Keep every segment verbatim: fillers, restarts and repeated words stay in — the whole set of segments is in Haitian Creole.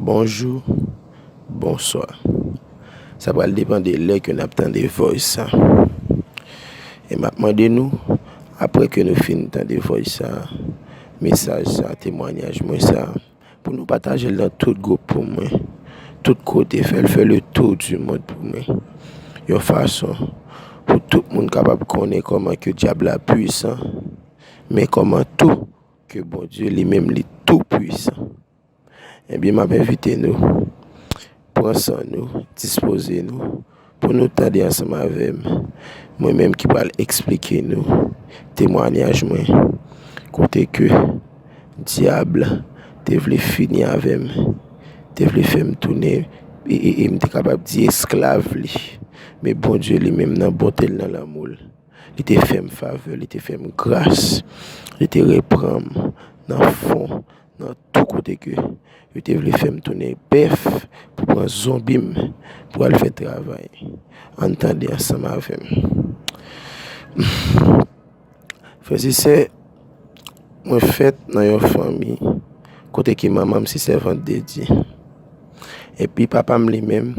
Bonjou, bonswa. Sa pral depann de lè ke n ap tande voice sa. E m ap mande nou, apre ke nou fin tande voice sa, mesaj sa, temwanyaj mwen sa, pou nou pataje l nan tout gwoup pou mwen, tout kote, fè l fè le tour du monde pou mwen. Yon fason pou tout moun kapab konnen kòman ke dyab la pwisan, men kòman tou ke Bondye li menm li tou pwisan. Ebyen, m ap envite nou, pran san nou, dispoze nou, pou nou tande ansanm avè m, mwen menm ki pral eksplike nou temwanyaj mwen, kote ke dyab te vle fini avè m, te vle fè m tounen, e, e, e m te kapab di esklav li. Men Bondye li menm nan bonte l, nan lanmou l, li te fè m favè, li te fè m gras, li te reprann m nan fon, nan tou kote ke yo te vle fè m tounen bèf pou pran zonbi m pou al fè travay. Ann tande ansanm avè m. Frè e sè, mwen fèt nan yon fanmi kote ke manman m se sèvant de Dye. Epi papa m li menm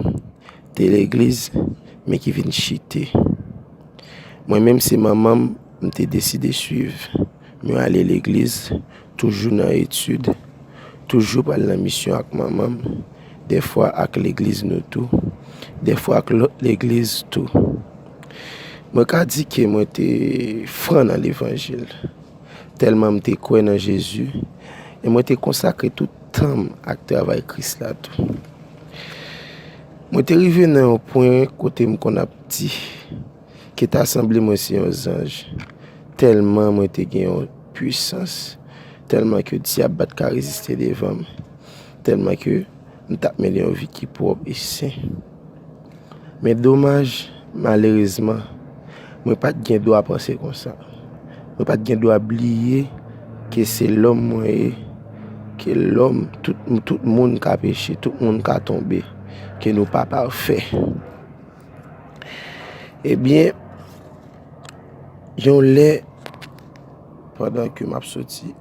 te legliz, men ki vin chite. Mwen menm se manman m, m te deside swiv. Mwen ale legliz, toujou nan etid, toujou pral nan misyon ak manman m, dèfwa ak legliz nou tou, dèfwa ak lòt legliz tou. Mwen ka di ke mwen te fran nan levanjil, tèlman m te kwè nan Jezi, e mwen te konsakre tout tan m ak travay Kris la tou. Mwen te rive nan yon pwen kote m konn ap di, ke ta sanble mwen se yon zanj, tèlman mwen te gen yon pwisans, tèlman ke dyab pa t ka reziste devan m, tèlman ke m t ap mennen yon vi ki pwòp e sen. Men domaj, malerezman, mwen pa t gen dwa panse konsa. Mwen pa t gen dwa bliye ke se lòm mwen ye, ke lòm, tout, tout moun ka peche, tout moun ka tonbe, ke nou pa pafè. Ebyen, yon lè, pandan ke m ap soti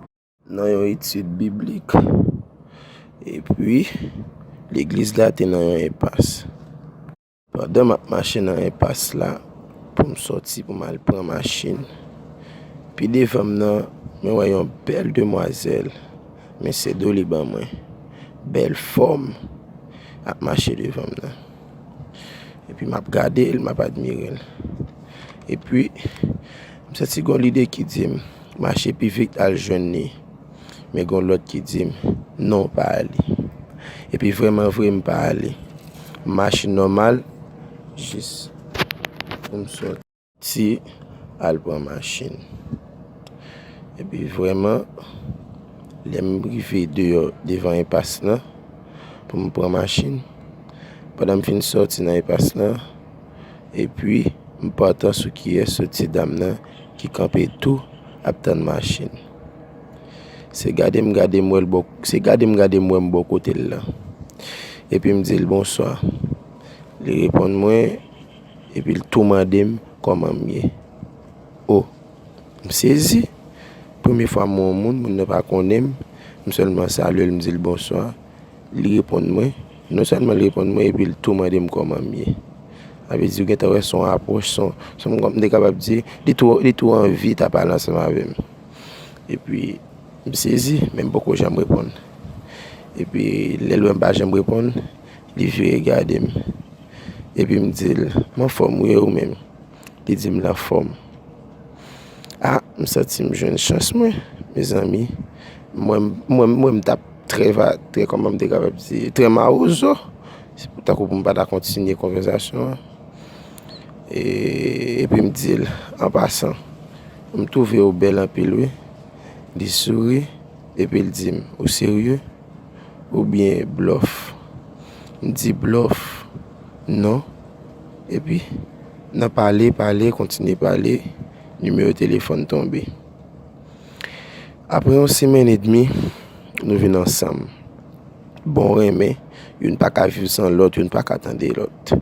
nan yon etid biblik, epi legliz la te nan yon enpas. Pandan m ap mache nan enpas la, pou m soti, pou m al pran machin, pi devan m nan, mwen wè yon bèl demwazèl, men se do li ban mwen, bèl fòm, ap mache devan m nan. Epi m ap gade l, m ap admire l. Epi, m santi gon lide ki di m, mache pi vit al jwenn li. Men gon lòt ki di m, non, pa ale. Epi vrèman vre, m pa ale. M mache nòmal, jis pou m sòti al pran machin. Epi vrèman, lè m rive deyò, devan enpas lan, pou m pran machin, pandan m fin sòti nan enpas lan, epi m patan sou kiyès sot ti dam nan ki kanpe tou ap tann machin. Se gade m gade m wè l bò, se gade m gade m wè m bò kote l la. Epi m di l, "Bonswa." Li reponn mwen, epi l tou mande m kòman m ye. O, m sezi. Premye fwa m wè yon moun, moun nan pa konnen m. M sèlman salye l, m di l, "Bonswa." Li reponn mwen. Non sèlman li reponn mwen, epi l tou mande m kòman m ye. Sa vle di, ou gentan wè se yon apwòch, se yon, se yon, m te kapab di, li tou, li tou anvi ta pale ansanm avè m. Epi, m sezi, men m poko janm reponn. Epi, lè l wè m pa janm reponn, li vire gade m. Epi m di l, "M anfòm wi, e ou menm?" Li di m l anfòm. A, m santi m jwenn chans mwen, mezanmi. Mwen, mwen, mwen m t ap trè va, trè, kòman m te kapab di, trè mawozo. Se pou, tankou pou m pa ta kontinye konvèsasyon an. E, epi m di l, "An pasan, m twouve w bèl anpil wi." Li souri, epi l di m, "Ou serye?" Oubyen blòf? M di, "Blòf? Non." Epi, nan pale, pale, kontinye pale, nimewo telefòn tonbe. Apre yon semèn edmi, nou vin ansanm. Bon renmen, youn pa ka viv san lòt, youn pa ka tande lòt.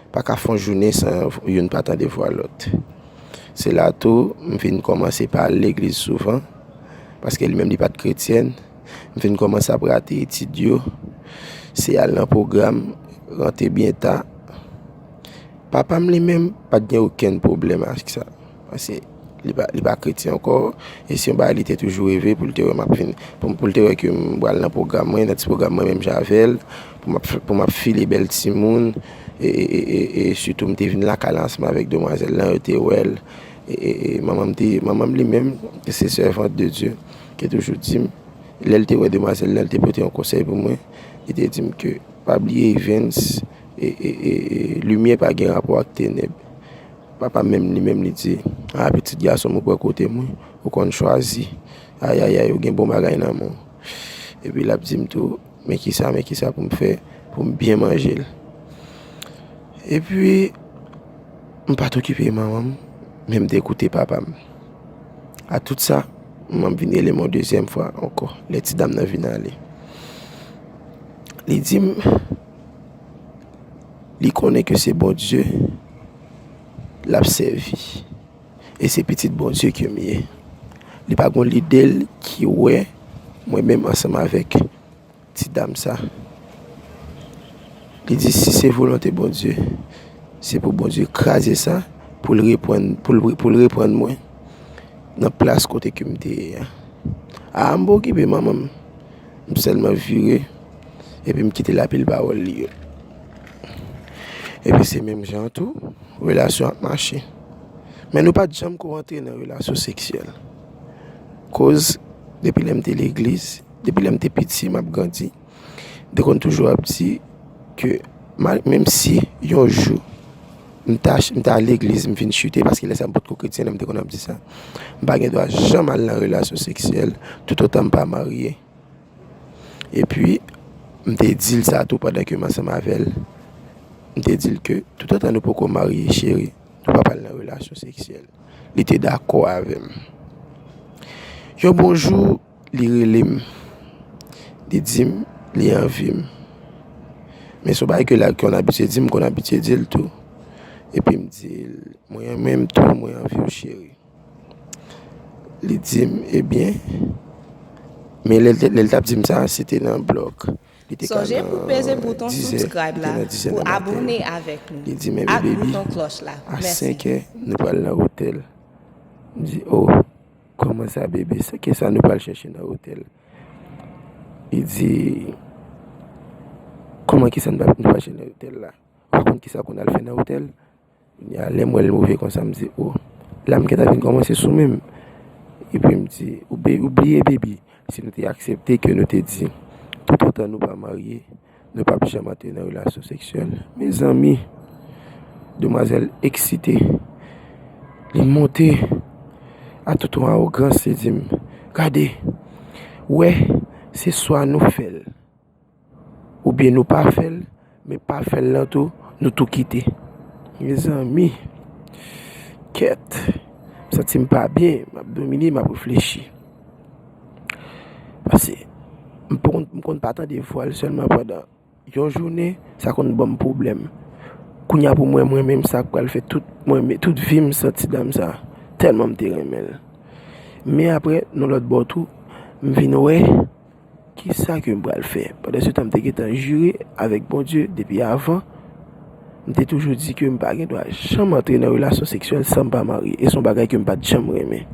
Pa ka fè yon jounen san youn pa tande vwa lòt. Se la tou, m vin kòmanse pa al legliz souvan, paske li menm li pa t kretyèn. M vin kòmanse ap rate etid yo. se al nan pwogram, rantre byen ta. Papa m li menm pa t gen okenn pwoblèm ak sa. Paske li pa, li pa kretyen ankò, e se yon bagay li te toujou reve pou l te wè m ap vin, pou, pou l te wè ke m pral nan pwogram mwen, nan ti pwogram mwen menm jan avè l, pou m ap, pou m ap file bèl timoun, e, e, e, e, e sitou m te vin lakay la ansanm avèk demwazèl lan, yo te wè l, e, e, e manman m te, manman m li menm, se sèvant de Dye, ki toujou di m, lè l te wè demwazèl lan, l te pote yon konsèy pou mwen, li te di m ke pa bliye Evens, e, e, e, e, limyè pa gen rapò ak tenèb. Papa menm li menm li di, a, pitit gason m, ou pran kote mwen, ou konn chwazi. Ayayay, ou gen bon bagay nan men w. Epi l ap di m tou, men kisa, men kisa pou m fè pou m byen manje l. Epi, m pa t okipe manman m, men m te koute papa m. A tout sa, manman m vin rele m yon dezyèm fwa ankò, lè ti dam nan vin ale. Li di m, li konnen ke se Bondye l ap sèvi. E se pitit Bondye ke m ye. Li pa gen lidè l ki wè mwen menm ansanm avèk ti dam sa. Li di, si se volonte Bondye, se pou Bondye kraze sa, pou l reprann, pou l, pou l reprann mwen nan plas kote ke m te ye a. A, m pa okipe manman m. M sèlman vire, epi m kite lapil pawòl li yo. Epi se menm jan tou, relasyon ap mache. Men nou pa t janm ko rantre nan relasyon seksyèl. Koz, depi lè m te legliz, depi lè m te piti, m ap grandi, m te konn toujou ap di ke ma-, menm si yon jou m ta, m ta legliz, m vin chite, paske lè sa m potko kretyen, m te konn ap di sa. M pa gen dwa janm al nan relasyon seksyèl, toutotan m pa marye. Epi, m te di l sa tou pandan ke m ansanm avè l. M te di l ke toutotan nou poko marye, cheri, nou p ap al nan relasyon seksyèl. Li te dakò avè m. Yon bon jou, li rele m. Li di m li anvi m. Men se yon bagay ke l, ke l abitye di m, m konn abitye di l tou. Epi m di l, mwen menm tou, mwen anvi w, cheri. Li di m, ebyen, men lè, lè l t ap di m sa, se te nan blòk. Li te ka nan dizè, li te nan dizè nan maten. Li di m, ebyen, baby, a senkè, nou pral nan otèl. M di, o, kòman sa, bebe? Sa, kisa nou pral chèche nan otèl? Li di, kòman, kisa nou pral, nou pral chèche nan otèl la? Ou pa konn kisa pou n al fè nan otèl? Kounye a, lè m wè l move konsa, m di, o, la m gentan vin kòmanse sou men m. Epi m di, ou be-, ou bliye, baby, si nou te aksepte ke nou te di, toutotan nou pa marye, nou p ap janm antre nan relasyon seksyèl. Mezanmi, demwazèl eksite. Li monte a tout yon awogans, li di m, gade, wè, se swa nou fè l, oubyen nou pa fè l, men pa fè l lan tou, nou tou kite. Mezanmi, kèt, m santi m pa byen, m ap domine, m ap reflechi. Paske m konn, m konn pa tande vwa l sèlman pandan yon jounen, sa konn ban m pwoblèm. Kounye a pou mwen, mwen menm sa k pral fè tout, mwen, men tout vi m san ti dam sa, tèlman m te renmen l. Men apre, nan lòt bò tou, m vin wè, kisa ke m pral fè? Pandan se tan, m te gentan jire avèk Bondye depi avan. M te toujou di ke m pa gen dwa janm antre nan relasyon seksyèl san m pa marye. E se yon bagay ke m pa t janm renmen.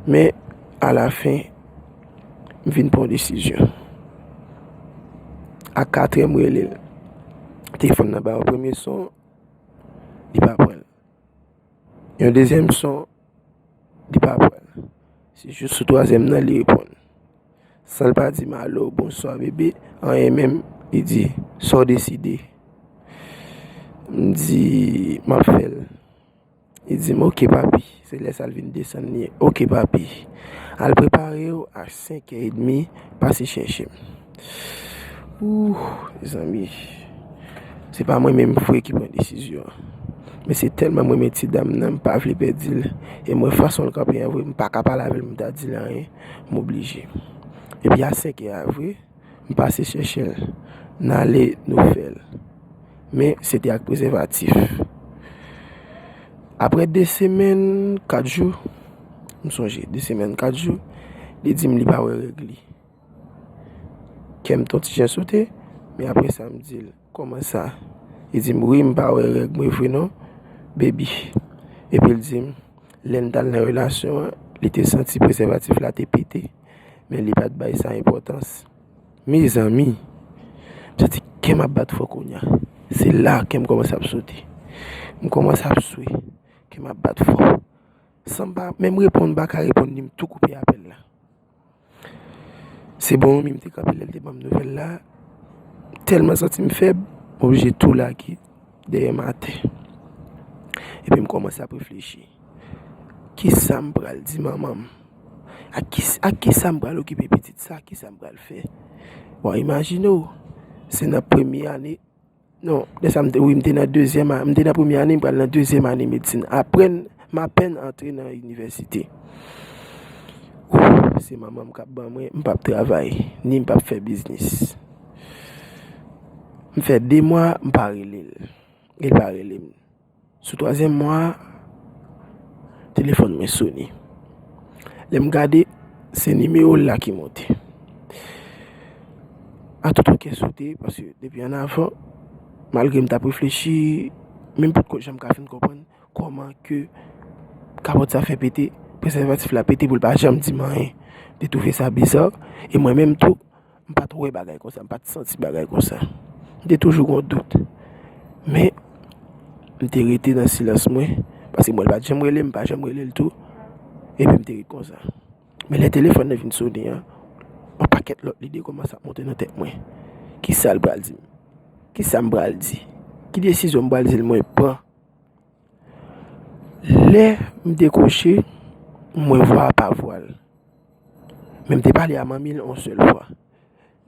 Men, alafen, m vin pran yon desizyon. A katrè, m rele l. Telefòn nan ba yon premye son, li pa pran l. Yon dezyèm son, li pa pran l. Se jis sou twazyèm nan, li reponn. San l pa di m alo, bonswa, bebe, anyen menm, li di, sa w deside? M di, m ap fè l. Li di m, oke, papi. Se lè sa l vin desann li. Oke, papi. Al prepare w, a senkè edmi, pase chèche m. Ouh, mezanmi. Se pa mwen menm vre ki pran desizyon an. Men se tèlman mwen renmen ti dam nan, m pa vle pèdi l. E mwen, fason l kanpe an vre, m pa ka pale avè l pou m ta di l anyen. M oblije. Epi a senkè a vre, m pase chèche l. N ale, nou fè l. Men, se te ak prezèvatif. Apre de semèn, kat jou, m sonje, de semèn, kat jou, li di m li pa wè règ li. Kè m t on ti jan sote, men apre sa, m di l, "Kòman sa?" Li di m, "Wi, m pa wè règ mwen vre non, baby." Epi l di m, lè n t al nan relasyon an, li te santi prezèvatif la te pete, men li pa t bay sa enpòtans. Mezanmi, m santi kè m ap bat fò kounye a. Se la kè m kòmanse ap sote. M kòmanse ap swe. Kè m ap bat fò. San m pa menm reponn, m pa ka reponn li, m tou koupe apèl la. Se bon, wi, m te kanpe lè l te ban m nouvèl la. Tèlman santi m fèb, m oblije tou lage dèyè m atè. Epi m kòmanse ap reflechi. Kisa m pral di manman m? Ak ki, ak kisa m pral okipe pitit sa? Kisa m pral fè? Bon, imajine w, se nan premye ane, non, lè sa m te, wi, m te nan dezyèm a-, m te nan premye ane, m pral nan dezyèm ane medsin. Apèn, m apèn antre nan inivèsite. Ou, se manman m k ap ban mwen, m p ap travay, ni m p ap fè biznis. M fè de mwa, m pa rele l. E l pa rele m. Sou twazyèm mwa a, telefòn mwen sone. Lè m gade, se nimewo l la ki monte. A tout yon kè sote, paske depi ann avan, malgre m t ap reflechi, men m potko janm ka fin konprann kòman ke kapòt sa fè pete, prezèvatif la pete pou l pa janm di m anyen. M te twouve sa biza, e mwen menm tou, m pa t wè bagay konsa, m pa t santi bagay konsa. M te toujou gen yon dout. Men, m te rete nan silans mwen, paske mwen, l pa t janm rele m, m pa janm rele l tou. Epi m te ret konsa. Men lè telefòn nan vin sone an, yon pakèt lòt lide kòmanse ap monte nan tèt mwen. Kisa l pral di m? Kisa m pral di? Ki desizyon m pral di l mwen pran? Lè m dekwoche, m wè vwa a pa vwa l. Men m te pale a manmi l yon sèl fwa.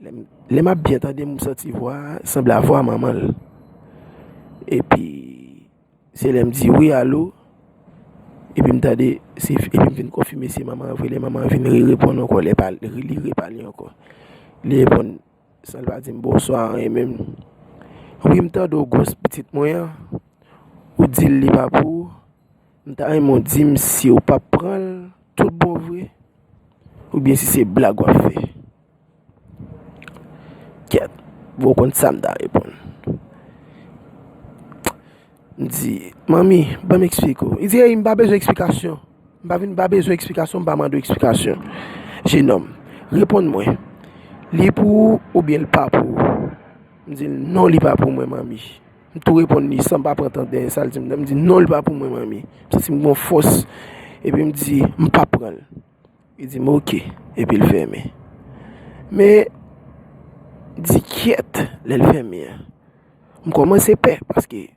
Lè m, lè m ap byen tande, m santi vwa a sanble a vwa manman l. Epi, se lè m di, "Wi, alo?" Epi m tande, se, epi m vin konfime se manman an vre, lè manman an vin rereponn ankò, lè pa, li repale ankò. Li reponn, san l pa di m bonswa anyen menm. "Wi, m tande w gwòs pitit mwen an. Ou di l li pa pou ou. M ta renmen w di m si w p ap pran l tout bon vre, oubyen si se blag w ap fè." Kèt, bon, w konn sa m ta reponn. M di, "Manmi, ban m eksplike w." Li di, "Ey, m pa bezwen eksplikasyon. M pa vin, m pa bezwen eksplikasyon, m pa mande w eksplikasyon. Jenòm, reponn mwen. Li pou ou oubyen l pa pou ou?" M di l, "Non, li pa pou mwen, manmi." M tou reponn li san m pa pran tan dèyè sa l di m nan. M di, "Non, li pa pou mwen, manmi." M santi m gen yon fòs. Epi m di, "M p ap pran l." Li di m, "Oke." Epi l fèmen. Men, di kyèt, lè l fèmen an, m kòmanse pè, paske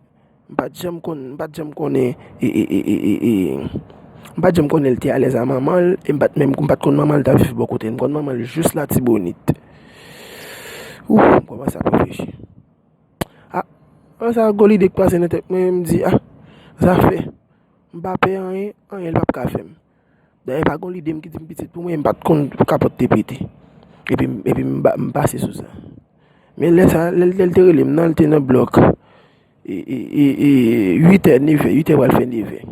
m pa t janm konn, m pa t janm konnen, e, e, e, e, e, e, m pa t janm konnen l te alèz a manman l, e m pa t menm, m pa t konn manman l t ap viv bò kote l. M konn manman l jis Latibonit. Ou, m kòmanse ap reflechi. A, sa gwo lide k pase nan tèt mwen, m di, a, zafè. M pa pè anyen, anyen l p ap ka fè m. Dayè, pa gon lide m ki di m pitit pou mwen, m pa t konn kapòt te pete. Epi, epi m, ba- m pase sou sa. Men lè sa, lè, lè l te rele m nan, l te nan blòk. E, e, e, e, uit è, nèf è, uit è pral fè nèf è.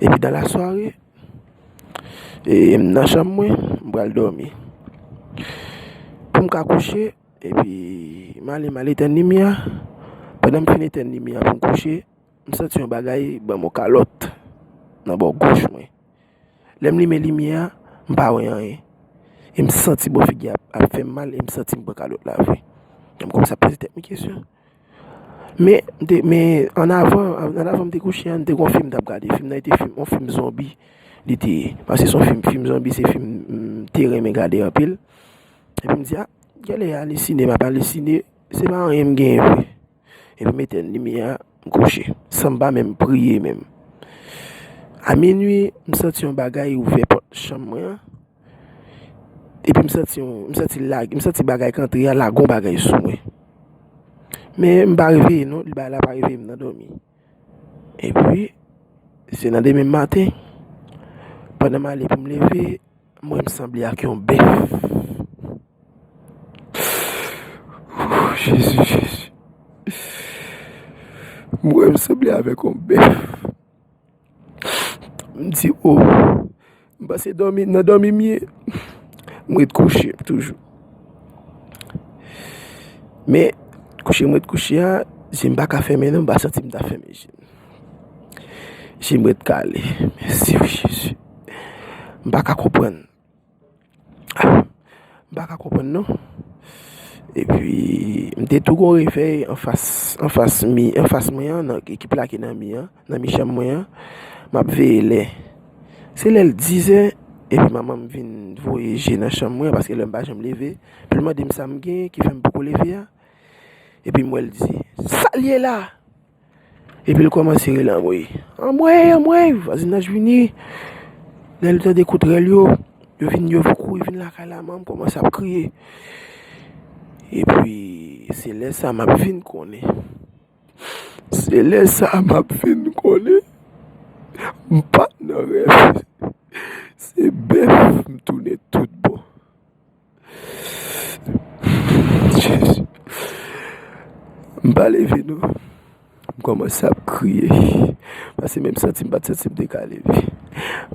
Epi dan lasware, e, m nan chanm mwen, m pral dòmi. Pou m ka kouche, epi m ale, m al etèn limyè a. Pandan m fin etèn limyè a pou m kouche, m santi yon bagay ban m yon kalòt nan bò goch mwen. Lè m limen limyè a, m pa wè anyen. E m santi bò figi a ap, ap fè m mal, e m santi m pran kalòt la vre. E m kòmanse ap poze tèt mwen kesyon. Men, m te, men ann avan, ann avan m te kouche a, m te gen yon fim m t ap gade. Fim nan, li te fim, yon fim zonbi. Li te, paske se yon fim, fim zonbi, se fim, m te renmen gade anpil. Epi m di, a, genlè alisine, m ap alisine, se pa anyen m genyen vre. Epi m etèn limyè a, m kouche, san m pa menm priye menm. A minui, m santi yon bagay ouvè pòt chanm mwen an. Epi m santi yon, m santi lag-, m santi bagay k antre a, lage yon bagay sou mwen. Men m pa reveye non, li bagay la pa reveye m nan dòmi. Epi, se nan demen maten, pandan m ale pou m leve, m wè m sanble ak yon bèf. Jezi, Jezi. M wè m sanble avèk yon bèf. M di, o, m panse dòmi, nan dòmi m ye. M ret kouche toujou. Men, kouche m ret kouche a, je m pa ka fèmen non, m pa santi m ta fèmen je m. Je m ret kale. Mèsi wi Jezi. M pa ka konprann. M pa ka konprann non. Epi, m te tou gon refèy anfas, anfas mi, anfas mwen an, nan, ki plake nan mi an, nan mi chanm mwen an. M ap veye lè. Se lè l dizè, epi manman m vin voye je nan chanm mwen, paske lè m pa janm leve. Epi l mande m sa m gen, ki fè m poko leve a. Epi m wè l di, "Sa l ye la?" Epi l kòmanse rele anmwey. "Anmwey, anmwey, vwazinaj vini." Lè l tande kout rèl yo, yo vin, yo kouri vin lakay la, manman m kòmanse ap kriye. Epi, se lè sa m ap vin konnen. Se lè sa m ap vin konnen. M pa t nan rèv. Se bèf m tounen tout bon. Jezi. M pa leve non. M kòmanse ap kriye. Paske menm santi m pa t santi m te ka leve.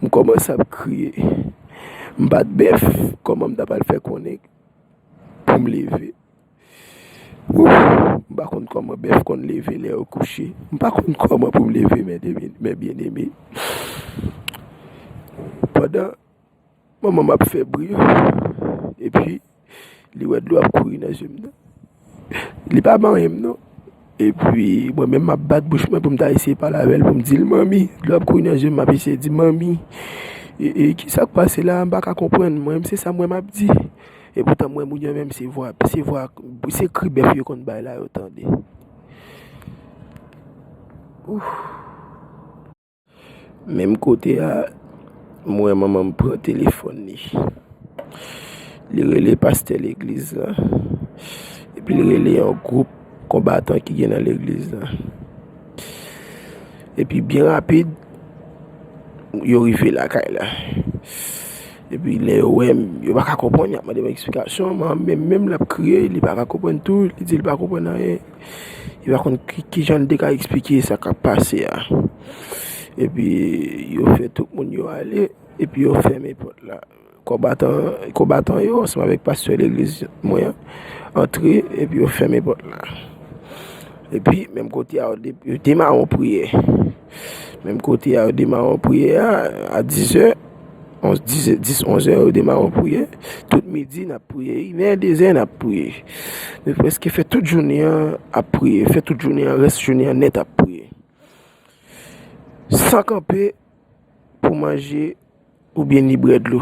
M kòmanse ap kriye. M pa t bèf. Kòman m ta pral fè konnen pou m leve? Ouf, m pa konn kòman bèf konn leve lè yo kouche. M pa konn kòman pou m leve, men, men byeneme. Pandan manman m ap fè bri, epi li wè dlo ap kouri nan je m nan. Li pa manyen m non. Epi mwen menm m ap bat bouch mwen pou m ta eseye pale avè l, pou m di l, "Manmi," dlo ap kouri nan je m, m ap eseye di, "Manmi, e, e, ki sa k pase la? M pa ka konprann." Mwen menm se sa mwen m ap di. Epoutan mwen moun yo menm se vwa, se vwa, se kri bèf yo konn bay la yo tande. Ouf. Menm kote a, m wè manman m pran telefòn li. Li rele pastè legliz la. Epi li rele yon gwoup konbatan ki gen nan legliz la. Epi byen rapid, yo rive lakay la. Epi lè yo wè m, yo pa ka konprann, y ap mande m eksplikasyon. Manman m menm, menm l ap kriye, li pa ka konprann tou, li di li pa konprann anyen. Li pa konn ki, ki jan l te ka eksplike sa k ap pase a. Epi yo fè tout moun yo ale, epi yo fèmen pòt la. Konbatan, konbatan yo, ansanm avèk pastè legliz mwen an, antre, epi yo fèmen pòt la. Epi, menm kote a, yo de-, yo demare yon priyè. Menm kote a, yo demare yon priyè a, a dizè, onz, dis, dis, onzè, yo demare yon priyè. Tout midi, n ap priye. Inè, dezè, n ap priye. Nou prèske fè tout jounen an ap priye. Fè tout jounen an, rès jounen an nèt ap priye. San kanpe pou manje oubyen ni bwè dlo.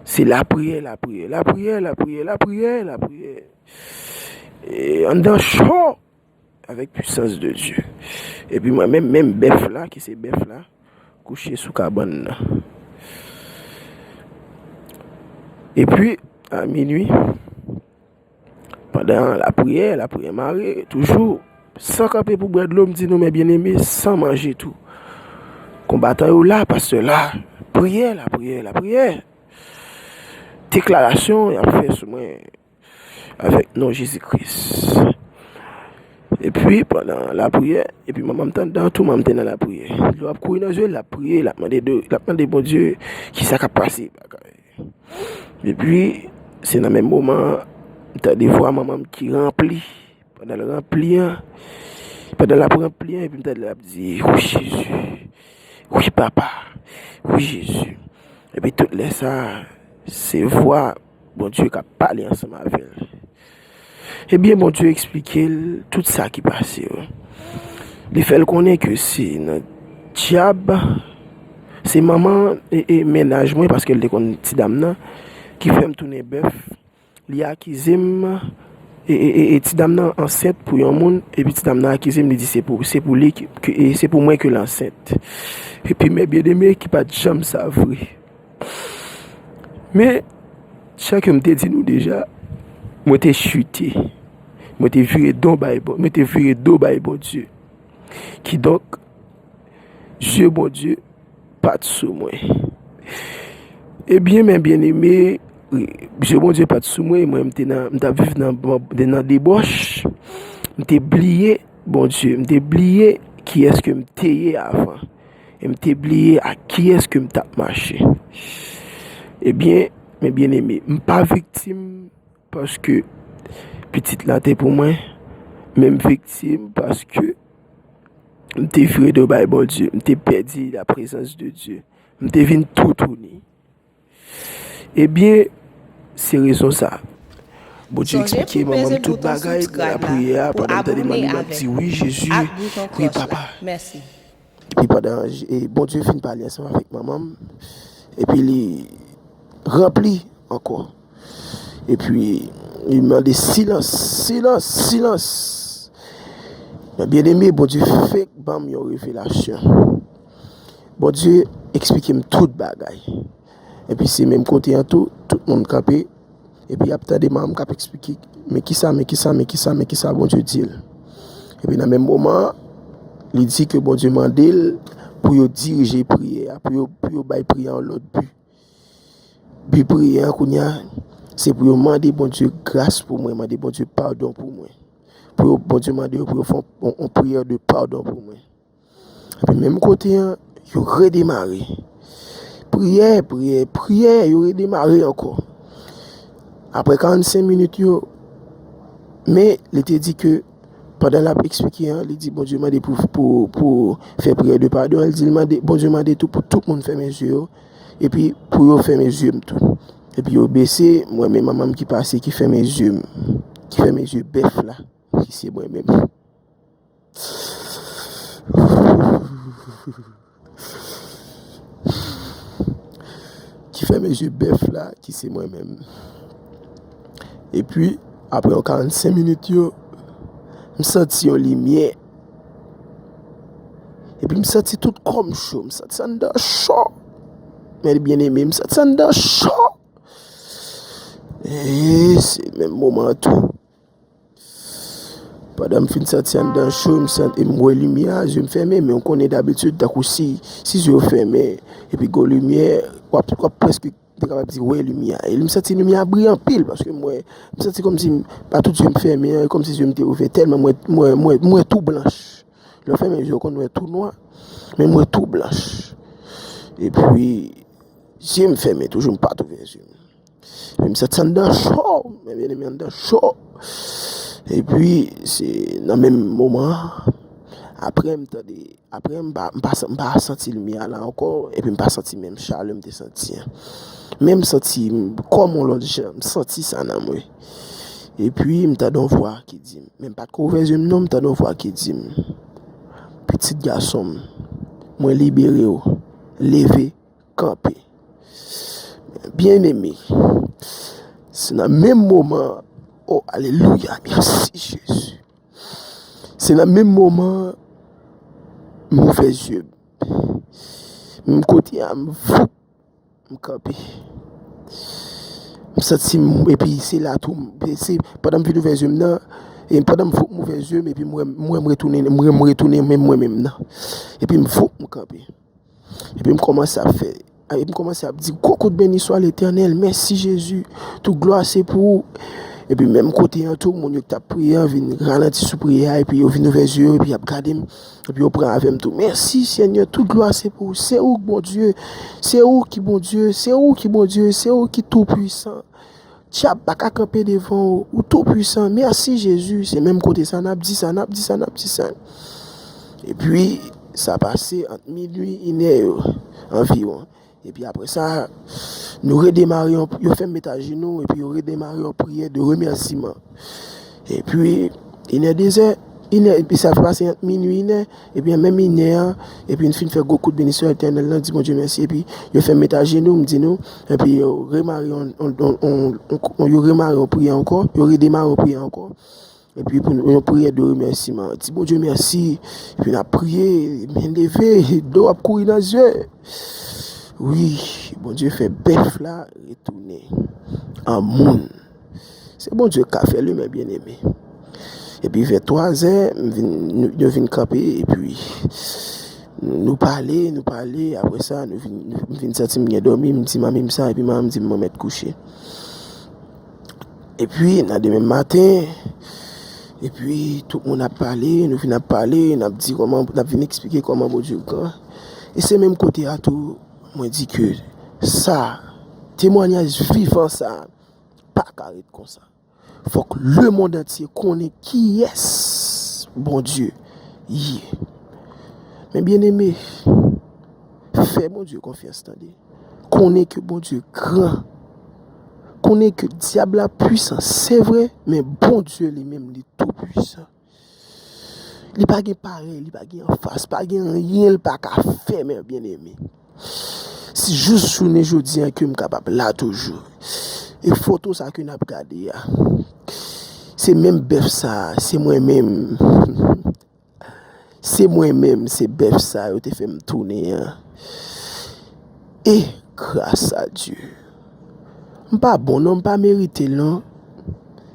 Se lapriyè, lapriyè, lapriyè, lapriyè, lapriyè, lapriyè. E anndan cho avèk pwisans de Dye. Epi mwen menm, menm bèf la, ki se bèf la, kouche sou kabann nan. Epi, a minui, pandan lapriyè, lapriyè mare, toujou, san kanpe pou bwè dlo, m di nou, men byeneme, san manje tou. Konbatan yo la, pastè la, priyè, lapriyè, lapriyè. Deklarasyon y ap fè sou mwen avèk non Jezi Kris. Epi, pandan lapriyè, epi manman m t anndan tou, manman m te nan lapriyè. Dlo ap kouri nan zye l, l ap priye, l ap mande de, l ap mande Bondye kisa k ap pase. Epi, se nan menm moman an, m tande vwa manman m ki ranpli. Pandan l ranpli an, pandan l ap ranpli an, epi m tande l ap di, "Wi, Jezi. Wi, Papa. Wi, Jezi." Epi tout lè sa a, se vwa Bondye k ap pale ansanm avè l. Ebyen, Bondye eksplike l tout sa ki pase yo. Li fè l konnen ke se nan dyab, se manman e, e mennaj mwen, paske l te konn ti dam nan, ki fè m tounen bèf. Li akize m, e, e, e, e ti dam nan ansent pou yon moun, epi ti dam nan akize m, li di se pou, se pou li, ki, ki, e se pou mwen ke l ansent. Epi, men byeneme, ki pa t janm sa vre. Men, jan ke m te di nou deja, mwen te chite. Mwen te vire do bay Bon-, mwen te vire do bay Bondye. Kidonk, zye Bondye pa t sou mwen. Ebyen, men byeneme, zye Bondye pa t sou mwen, mwen, m te nan, m t ap viv nan, nan debòch. M te bliye Bondye, m te bliye kiyès ke m te ye avan. E m te bliye ak kiyès ke m t ap mache. Ebyen, men byeneme, m pa viktim paske pitit la te pou mwen, men m viktim paske m te vire do bay Bondye, m te pèdi la prezans de Dye, m te vin toutouni. Ebyen, se rezon sa. Bondye eksplike manman m tout bagay nan lapriyè a, pandan m tande manmi m ap di, "Wi, Jezi, wi, papa." Epi pandan, e, Bondye fin pale ansanm avèk manman m, epi li ranpli ankò. Epi li mande silans, silans, silans. Men byeneme, Bondye fèk ban m yon revelasyon. Bondye eksplike m tout bagay. Epi se menm kote an tou, tout moun kanpe. Epi y ap tande manman m k ap eksplike, men kisa, men kisa, men kisa, men kisa Bondye di l. Epi nan menm moman an, li di ke Bondye mande l pou yo dirije priyè a, pou yo, pou yo bay priyè a yon lòt bi. Bi priyè a kounye a, se pou yo mande Bondye gras pou mwen, mande Bondye padon pou mwen. Pou yo, Bondye mande yo pou yo fè yon, yon, yon priyè de padon pou mwen. Epi menm kote an, yo redemare. Priyè, priyè, priyè, yo redemare ankò. Apre karannsenk minit yo, men li te di ke pandan l ap eksplike an, li di Bondye mande pou, pou, pou fè priyè de padon, li di l mande, Bondye mande tou pou tout moun fèmen zye yo, epi pou yo fèmen zye m tou. Epi yo bese, mwen men manman m ki pase, ki fèmen zye m, ki fèmen zye bèf la, ki se mwen menm. Ki fèmen zye bèf la, ki se mwen menm. Epi, apre yon karannsenk minit yo, m santi yon limyè. Epi m santi tout kò m cho, m santi anndan cho. Men byeneme, m santi anndan cho. E se menm moman an tou. Pandan m fin santi anndan cho, m santi, m wè limyè a, zye m fèmen, men w konnen dabitid, tankou si, si zye w fèmen, epi gon limyè, w ap, w ap prèske, m te kapab di, wè limyè a. E m santi limyè a briye anpil, paske m wè, m santi kòmsi m, pa tout zye m fèmen an, e kòmsi zye m te ouvè, tèlman m wè, m wè, m wè, m wè tou blanch. Lè w fèmen zye w, w konn wè tou nwa, men m wè tou blanch. Epi, zye m fèmen toujou, m pa t ouvè zye m. Epi m santi anndan cho, men byeneme anndan cho. Epi, se nan menm moman an, apre m tande, apre m pa, m pa, m pa santi limyè a la ankò, epi m pa santi menm chalè m te santi an. Men m santi m kòm yon lòt jan, m santi sa nan mwen. Epi, m tande yon vwa ki di m, men m pa t ko ouvè zye m non, m tande yon vwa ki di m, "Pitit gason m, mwen libere w, leve, kanpe." Byeneme, se nan menm moman, oh, alelouya, mèsi Jezi. Se nan menm moman, m ouvè zye m. M kote a, m voup, m kanpe. M santi m, epi se la tou, m, se pandan m vin ouvè zye m nan, e pandan m voup m ouvè zye m, epi m wè, m wè m retounen, m wè m retounen menm mwen menm nan. Epi m voup m kanpe. Epi m kòmanse ap fè, epi m kòmanse ap di, "Gwo kout beni swa Letènèl, mèsi Jezi, tout glwa se pou ou." Epi menm kote an tou, moun yo k t ap priye an vin ralanti sou priyè a, epi yo vin ouvè zye yo, epi y ap gade m, epi yo pran avè m tou, "Mèsi Senyè, tout glwa se pou ou, se ou k Bondye, se ou ki Bondye, se ou ki Bondye, se ou ki tou pwisan." Dyab pa ka kanpe devan w, ou tou pwisan. Mèsi Jezi. Se menm kote sa n ap di sa, n ap di sa, n ap di sa. Epi, sa pase ant minui, inè yo, anviwon. Epi apre sa, nou redemare, yon, yo fè m met ajenou, epi yo redemare yon priyè de remèsiman. Epi, inè, dezè, inè, epi sa pase ant minui, inè, epi an menm inè an, epi n fin fè gwo kout beni sou Letènèl lan, di Bondye mèsi, epi yo fè m met ajenou, m di nou, epi yo remare yon, yon, yon, yon, yon, yo remare yon priyè ankò, yo redemare yon priyè ankò, epi pou nou, yon priyè de remèsiman, di Bondye mèsi, epi n ap priye, men leve, dlo ap kouri nan zye. Wi, Bondye fè bèf la retounen an moun. Se Bondye k ka fè l wi, men byeneme. Epi vè twazè, m vin, nou, yo vin kanpe, epi nou pale, nou pale, apre sa, nou vin, nou, m vin santi m gen dòmi, m di manmi m sa, epi manman m di m mwen mèt kouche. Epi, nan demen maten, epi tout moun ap pale, nou vin ap pale, n ap di kòman, n ap vin eksplike kòman Bondye gran. E se menm kote a tou, mwen di ke sa, temwayaj vivan sa, pa ka ret konsa. Fòk lemonn antye konnen kiyès Bondye ye. Men byeneme, fè Bondye konfyans, tande. Konnen ke Bondye gran. Konnen ke dyab la pwisan, se vre, men Bondye li menm, li tou pwisan. Li pa gen parèy, li pa gen anfas, pa gen anyen li pa ka fè, men byeneme. Si jis jounen jodi an ke m kapab la toujou. E foto sa ke n ap gade a, se menm bèf sa, se mwen menm. Se mwen menm, se bèf sa yo te fè m tounen an. E gras a Dye. M pa bon non, m pa merite l non.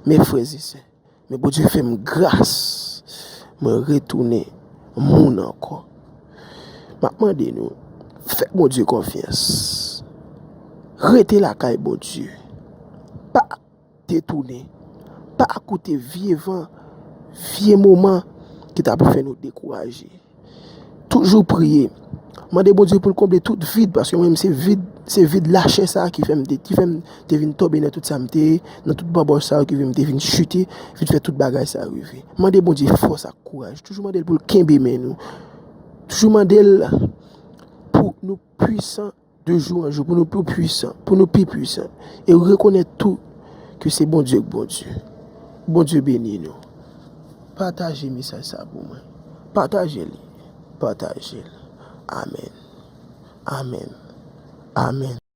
Men frè e sè, men Bondye fè m gras. Mwen retounen moun ankò. M ap mande nou, fè Bondye konfyans. Rete lakay Bondye. Pa detounen. Pa koute vye van, vye moman ki ta pou fè nou dekouraje. Toujou priye. Mande Bondye pou l konble tout vid, paske mwen menm se vid, se vid lachè sa a ki fè m te, ki fè m te vin tonbe nan tout sa m te ye, nan tout babòch sa yo ki fè m te vin chite, vin fè tout bagay sa yo rive. Mande Bondye fòs ak kouraj. Toujou mande l pou l kenbe men nou. Toujou mande l pou nou pwisan de jou an jou, pou nou pi pwisan, pou nou pi pwisan. E rekonèt tou ke se Bondye k Bondye. Bondye beni nou. Pataje mesaj sa pou mwen. Pataje li. Pataje l. Amèn. Amèn. Amèn.